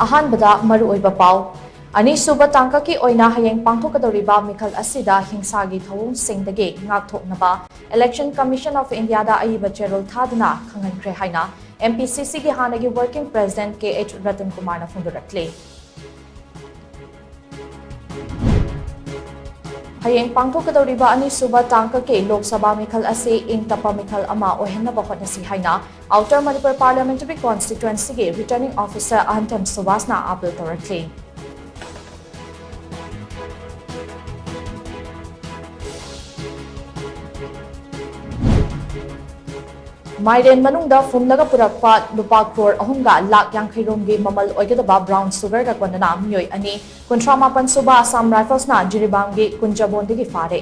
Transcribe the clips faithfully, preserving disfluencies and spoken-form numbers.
ꯑꯍꯥꯟꯕꯗ ꯃꯔꯨꯑꯣꯏꯕ ꯄꯥꯎ꯫ ꯑꯅꯤꯁꯨꯕ ꯇꯥꯡꯀꯛꯀꯤ ꯑꯣꯏꯅ ꯍꯌꯦꯡ ꯄꯥꯡꯊꯣꯛꯀꯗꯧꯔꯤꯕ ꯃꯤꯈꯜ ꯑꯁꯤꯗ ꯍꯤꯡꯁꯥꯒꯤ ꯊꯧꯑꯣꯡꯁꯤꯡꯗꯒꯤ ꯉꯥꯛꯊꯣꯛꯅꯕ Election Commission of Indiaꯗ ꯑꯏꯕ ꯆꯦꯔꯣꯜ ꯊꯥꯗꯨꯅ ꯈꯪꯍꯟꯈ꯭ꯔꯦ ꯍꯥꯏꯅ MPCCꯒꯤ ꯍꯥꯟꯅꯒꯤ Working President Kh Ratan Kumarꯅ ꯐꯣꯡꯗꯣꯔꯛꯂꯤ꯫ ꯍꯌꯦꯡ ꯄꯥꯡꯊꯣꯛꯀꯗꯧꯔꯤꯕ ꯑꯅꯤꯁꯨꯕ ꯇꯥꯡꯀꯛꯀꯤ ꯂꯣꯛ ꯁꯚꯥ ꯃꯤꯈꯜ ꯑꯁꯤ ꯏꯪ ꯇꯞꯄ ꯃꯤꯈꯜ ꯑꯃ ꯑꯣꯏꯍꯟꯅꯕ ꯍꯣꯠꯅꯁꯤ ꯍꯥꯏꯅ Outer Manipur Parliamentary Constituencyꯒꯤ Returning Officer ꯑꯍꯟꯊꯦꯝ ꯁꯨꯕꯥꯁꯅ ꯑꯥꯄꯤꯜ ꯇꯧꯔꯛꯂꯤ꯫ ꯃꯥꯏꯔꯦꯟ ꯃꯅꯨꯡꯗ ꯐꯨꯝꯂꯒ ꯄꯨꯔꯛꯄ ꯂꯨꯄꯥ ꯀ꯭ꯔꯣꯔ ꯑꯍꯨꯝꯒ ꯂꯥꯛ ꯌꯥꯡꯈꯩ ꯔꯣꯝꯒꯤ ꯃꯃꯜ ꯑꯣꯏꯒꯗꯕ brown sugarꯒ ꯀꯣꯟꯅꯅ ꯃꯤꯑꯣꯏ ꯑꯅꯤ, ꯀꯨꯟꯊ꯭ꯔꯥ ꯃꯥꯄꯟ ꯁꯨꯕ Assam Riflesꯅ ꯖꯤꯔꯤꯕꯥꯝꯒꯤ ꯀꯨꯟꯖꯕꯣꯟꯗꯒꯤ ꯐꯥꯔꯦ꯫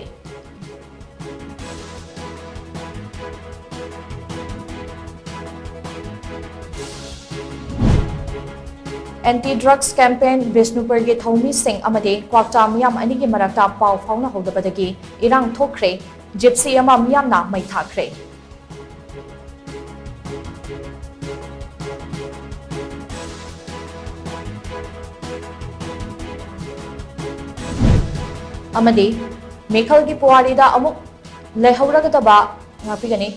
Anti Drugs Campaign ꯕꯤꯁꯅꯨꯄꯨꯔꯒꯤ ꯊꯧꯃꯤꯁꯤꯡ ꯑꯃꯗꯤ ꯀ꯭ꯋꯥꯛꯇꯥ ꯃꯤꯌꯥꯝ ꯑꯅꯤꯒꯤ ꯃꯔꯛꯇ ꯄꯥꯎ ꯐꯥꯎꯅꯍꯧꯗꯕꯗꯒꯤ ꯏꯔꯥꯡ ꯊꯣꯛꯈ꯭ꯔꯦ꯫ Gypsy ꯑꯃ ꯃꯤꯌꯥꯝꯅ ꯃꯩ ꯊꯥꯈ꯭ꯔꯦ꯫ ꯑꯃꯗꯤ ꯃꯤꯈꯜꯒꯤ ꯄꯨꯋꯥꯔꯤꯗ ꯑꯃꯨꯛ ꯂꯩꯍꯧꯔꯒꯗꯕ ꯉꯥꯛꯄꯤꯒꯅꯤ꯫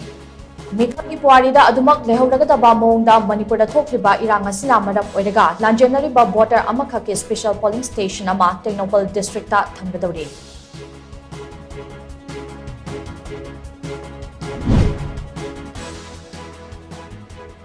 ꯃꯤꯈꯜꯒꯤ ꯄꯨꯋꯥꯔꯤꯗ ꯑꯗꯨꯃꯛ ꯂꯩꯍꯧꯔꯒꯗꯕ ꯃꯑꯣꯡꯗ ꯃꯅꯤꯄꯨꯔꯗ ꯊꯣꯛꯂꯤꯕ ꯏꯔꯥꯡ ꯑꯁꯤꯅ ꯃꯔꯝ ꯑꯣꯏꯔꯒ ꯂꯥꯟꯖꯦꯟꯅꯔꯤꯕ voter ꯑꯃꯈꯛꯀꯤ special polling station ꯑꯃ ꯇꯦꯡꯅꯧꯄꯜ districtꯇ ꯊꯝꯒꯗꯧꯔꯤ꯫